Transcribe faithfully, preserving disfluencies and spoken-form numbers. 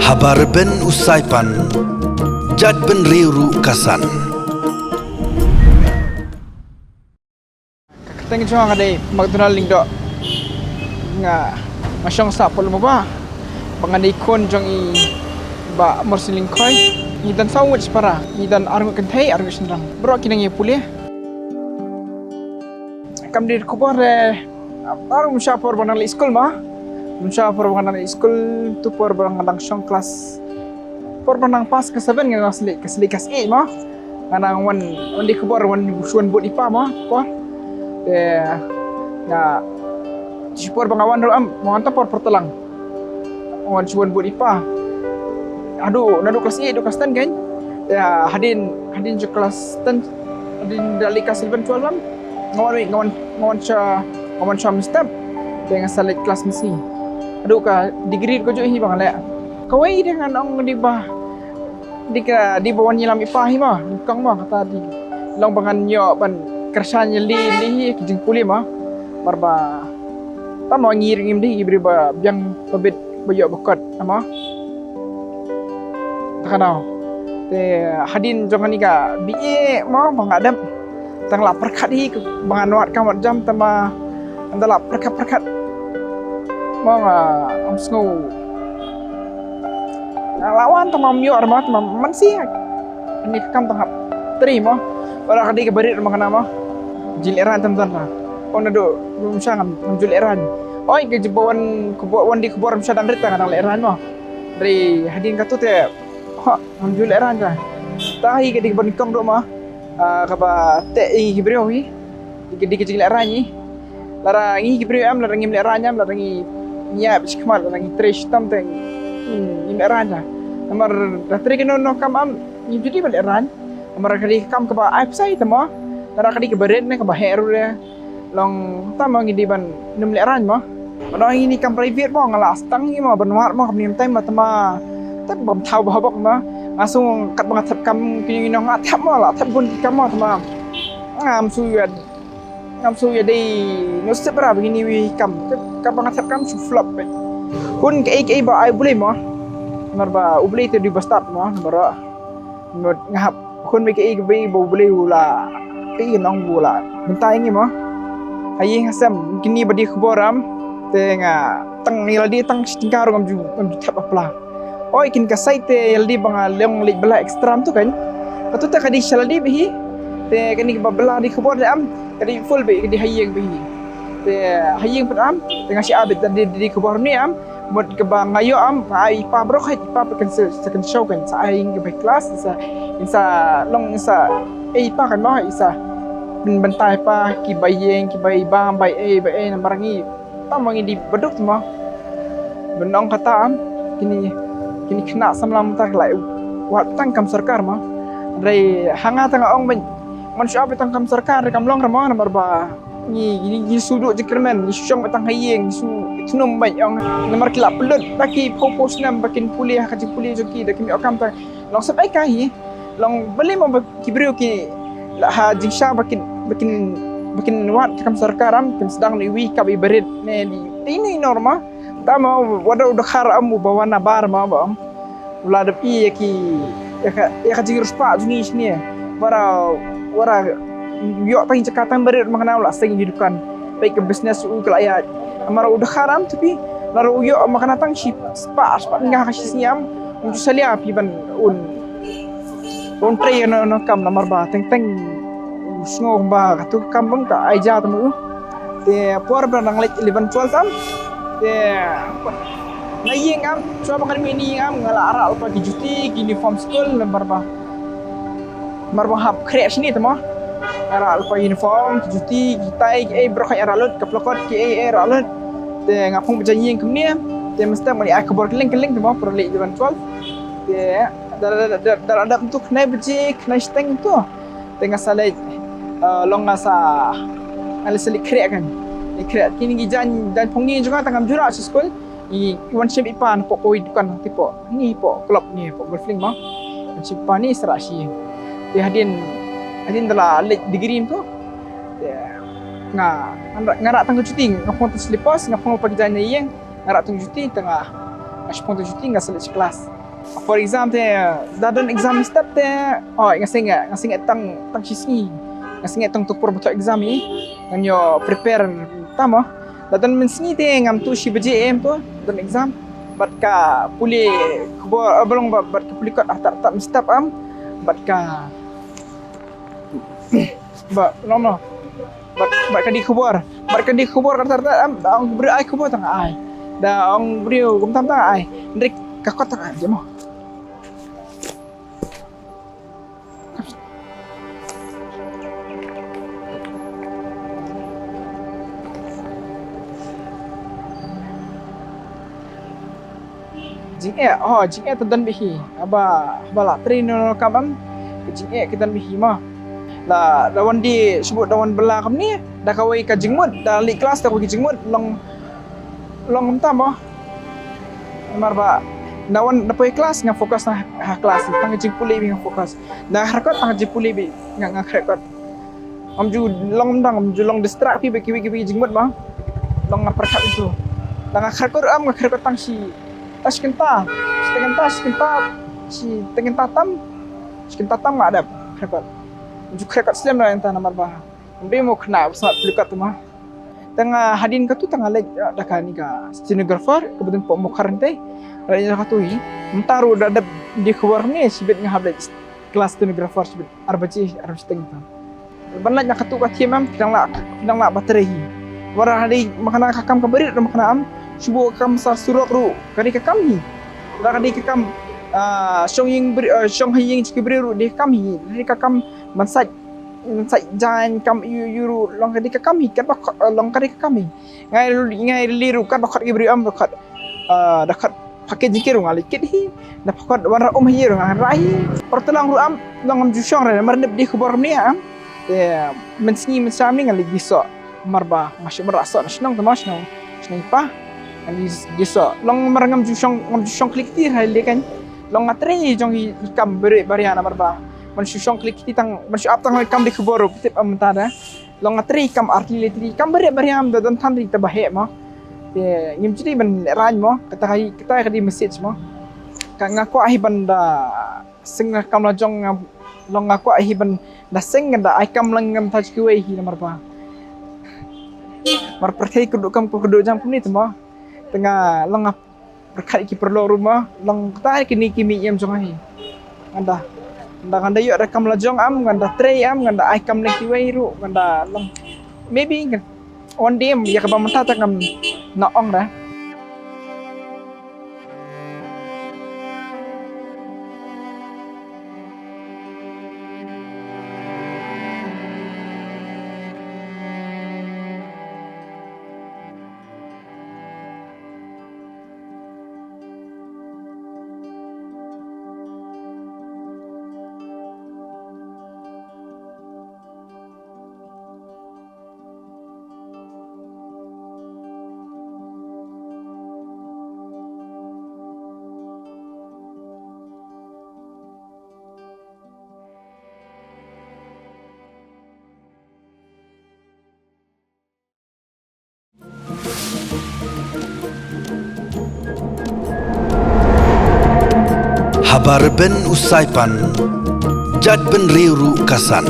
Haba rben u Saipan, jait bynriew ruh ka san. Ka kyrteng jong nga ka dei McDonald Lyngdoh. Nga, nga shong sha Palu Mawbah. Ba ngan dei khun jong i Bah Morsing Lyngkhoi. Ngi don saw ngut shipara. Ngi don arngut kynthei, arngut shynrang. Baroh ki nang ïa pule. Kam dei khubor re. Ar um sha por ba nang leit skul ma. Um sha por ba nang leit skul, tu por ba nang dang shong klas. Por ba nang pass ka seven nga dang leit, ka leit klas eight ma. Nga dang wan, wan dei khubor wan, wan bud i pa ma, por. Te nga, shi por ba nga wan ruh em, nga wan ta por por talang. Wan shu wan bud i pa. Haduh, naduh klas eight, haduh klas ten kan. Te hadien, hadien jong klas ten, hadien da leit klas eleven, twelve em. Nga wan, nga wan, nga wan sha, nga wan sha mynstep. Te nga sa leit klas mynsngi. Haduh ka degree ka juh hi ba nga leh. Kawei de ngan ong dei ba, dei ka, dei ba wan ïalam i pa hi ma, nyngkong ma kata dei. Long ba ngan ïoh ban kyrshan ïalade hi ki jingpule ma. Namar ba tang ma ngi ruh ngim dei ki briew ba biang ba bit ba ïoh ba kot ma. Te ka daw. Te hadien jong kane ka B A ma ba nga dep. Tang la pyrkhat hi ba ngan wad kam wad jam tang ma ynda la pyrkhat pyrkhat. Ma nga ym sngew. Nga la wan tang ma ym ïoh ma tang ma man si. Kane ka kam tang hap trei ma. Ora ka dei ka barit ma kane ma. Jinglehraiñ tam don ha. Ong naduh ym sha ngam jinglehraiñ. Oi ka jingwan khubor wan dei khubor ym sha dang rit tang dang lehraiñ ma. Dei hadien katu te ha ngam jinglehraiñ ta. Ta hi ka dei ka ban kong ruh ma. Ah, kaba teh ïa ki briew hi. Dei ka, dei ka jinglehraiñ hi. Lada ngi ki briew em, lada ngim lehraiñ em, lada ngi ïa bishkmat, lada ngi trei shitom te ngim, ngim lehraiñ ta. Namar da trei kano kano kam em, ngim ju dei ban lehraiñ. Namar ka dei ka kam kaba ai pisa ïa ta mo. Lada ka dei kaba rit ne kaba heh ruh de. Long ta mo ngi dei ban nym lehraiñ mo. Ba ngi ni kam private mo nga la sdang ngi mo ban wad mo kam nym time mo tama. Tep bam thaw ba habok mo. Nga sung kat ba nga thep kam kini ngi nong nga thep mo la thep bun ki kam mo tama. Ngam su ïa, ngam su ïa dei no sep ra ba kini wi kam. Kat ba nga thep kam su flop. Hun kaei kaei ba ai U Blei mo. Namar ba U Blei te dei ba start mo namar ba Ngut nga hap hun ba kaei kaei ba U Blei u la, kaei ka nong u la mynta ïa ngi mo. Ha ïing ha sem kine ba dei khubor am te nga tang ïa lade tang shi tyngka ruh ngam ju, ngam ju thep apla. Oi kine ka sait te ïa lade ba nga long leit bylla extra am tu kan. Katu te ka dei sha lade ba hi. Te kane ba bylla dei khubor de am ka dei full ba ka dei ha ïing ba hi. Te ha ïing pat am te nga shi abit da dei, dei khubor ne am. Mut kaba nga ïoh am, nga ai i pa baroh, i pa pat kan sa, sa kan show kan sa ai ïa ka bai klas, sa, sa long sa, eh, i pa kan mo, sa pynbynta i pa ki bai ïeng, ki bai bam, bai eh, bai eh namar ngi. Tang ma ngi dei baduk mo. Ban ong kata am, kine, kine khynnah samla mynta ki la wad tang kam sorkar mo. Hynrei ha nga tang nga ong ban, man shu ap tang kam sorkar kam long re mo namar ba Ngi, ngi, ngi shu duh jingkyrmen, ngi shu shong beit tang ha ïing, ngi shu ithnum beit ong. Namar ki la pynlut da ki phew phew snem ba kin pule ha ka jingpule jong ki da kim ïoh kam tang. Long sep ai ka hi. Long balei mo ba ki briew ki la ha jingshisha ba kin, ba kin, ba kin wad kam sorkar am, kin sdang ne wi ka ba i barit ne di. Dei ne norma. Tama wada u dkhar am u ba wan na bar ma ba. U la dep ïa ki, ïa ka, ïa ka jingriewspah jong ngi shane. Wara, wara ïoh tang jaka tang barit ma nga u la seng ïa ki dukan. Peit ka business u ka la ïaid. Namar u dkhar am tu phi. Namar u ïoh ma nga tang shi spah, spah nga ka shi snem. Um ju salia phi ban un. Un trei ïa no, no kam namar ba teng teng. U sngew ba katu kam bym ka ai ja tu mu. Te por ba nang leit eleven twelve am. Te na ïing am, shuwa ba ngan mih na ïing am, nga la arah lypa ki juti, ki uniform skul, namar ba. Namar ba hap khreh shane te mo. Arah lypa uniform, ki juti, ki tai, ki ei, baroh ka arah lut, ka plakot, ki ei, ei, arah lut. Te nga phong ba jan ïing kumne, te mynstep nga leit ai khubor kylleng kylleng te mo, por leit eleven twelve. Te da da da da da da tu khnai baje, khnai shiteng tu. Te nga sa leit, eh, long nga sa, nga leit sa leit khreh kan. Leit khreh. Kine ki jaiñ, jaiñ phong ïing jong nga tang ngam ju rah sha skul. I, i wan shim i pa na pok kawei dukan ti pok. Ni pok club ni pok golf link ma. Wan shim i pa ni sa rah shi. Te hadien, hadien da la leit degree tu. Te Nga, nga rah, nga rah tang ka juti, nga phong tang slippers, nga phong pat ki jaiñ na ïing, nga rah tang juti, te nga, nga shipong tang juti, nga sa leit sha klas. For exam te, da don exam step te, oh, nga sngewthuh, nga sngewthuh tang, tang shi sngi. Nga sngewthuh tang tu por ba thoh exam hi, ngan ïoh prepare tam mo. Da don mynsngi te, ngam tip shi baje em tu, don exam. Bad ka pule khubor, eh, ba long bad, bad ka pule kot artat artat mynstep am. Bad ka, ba, long no. Bad, bad ka die khubor. Bad ka die khubor kata kata, em, da ong briew ai khubor tang ai. Da ong briew kumta tang ai. Hynrei ka kot tang ai, jemo. Jingeh, oh, jingeh te don bha hi. Haba, haba la trei noh noh kam em. Ka jingeh ka don bha hi mo. La, la wan die, shu bud da wan bylla kumne. Da kawei ka jingmut, da leit klas da kawei ka jingmut, long, long kumta mo. Namar ba, da wan da poi klas nga focus na ha klas, tang ka jingpule bha nga focus. Da khreh kot tang ka jingpule bha nga, nga khreh kot. Ngam ju long, ngam ju long distract bha bad kiwei kiwei ki jingmut mo. Long nga pyrkhat ïa tu. Da nga khreh kot em, nga khreh kot tang shi, tang shi kynta. Shi tang kynta, shi kynta, shi tang kynta tam. Shi kynta tam nga dep khreh kot. Ngam ju khreh kot slem noh ïa kata namar ba, ym dei mo khynnah ba sngewthuh pule kot tu mo. Te nga hadien katu te nga leit, eh, da kane ka stenographer kaba don hapoh Mawkhar te. Leit da katu hi. Mynta ruh da dep die khubor ne, shibit nga hap leit klas stenographer shibit ar baje, ar baje teng tam. Ban leit na katu ka thiem em, phi dang lah, phi dang lah ban trei hi. Wat la ka dei ma kane ka kam kaba rit ruh ma kane em, shu bud ka kam sar surok ruh, ka dei ka kam hi. Wat la ka dei ka kam, ah, shong ïing briew, ah, shong ha ïing jong ki briew ruh dei ka kam hi. Dei ka kam ban sait, ban sait jaiñ kam ïu ïu ruh, long ka dei ka kam hi, katba khot, ah, long ka dei ka kam hi. Nga ïa, nga ïa leh ruh katba khot ki briew em, ba khot, ah, da khot package ki ruh nga leh kit hi. Da khot wanrah um hi ruh nga rah hi. Por tlang ruh em, long ngam ju shong re, namar nep die khubor ne em. Te mynsngi mynsngi ne nga leit die soh. Namar ba nga shu wanrah soh na shnong te mo, shnong, shnong i pa. Nga leit die soh. Long namar ngam ju shong, ngam ju shong khlieh kti re lei kan. Long nga trei jong i kam barieh baria namar ba ban shu shong khlieh kti tang, ban shu ap tang kam die khubor ruh tip em mynta da. Long nga trei kam artylli, trei kam barieh baria em, da don than re te ba heh mo. Te ngim ju dei ban lehraiñ mo, kata ka dei, kata ka dei message mo. Ka nga kwah hi ban da seng kam la jong nga, long nga kwah hi ban da seng, ngan da ai kam lang ngam thaw kiwei hi namar ba, mar pyrthei kyrduh kam ko kyrduh jam kumne te mo. Te nga long nga pyrkhat ïa ki paralok ruh mo, long kata kine ki mei ïem jong nga hi. Ngan da, ngan da, ngan da ïoh da kam la jong em, ngan da trei em, ngan da ai kam lem kiwei ruh, ngan da long. Maybe ngan, one day em, ïa kaba mynta te ngam nang ong da. Haba rben u Saipan, jait bynriew ruh ka san.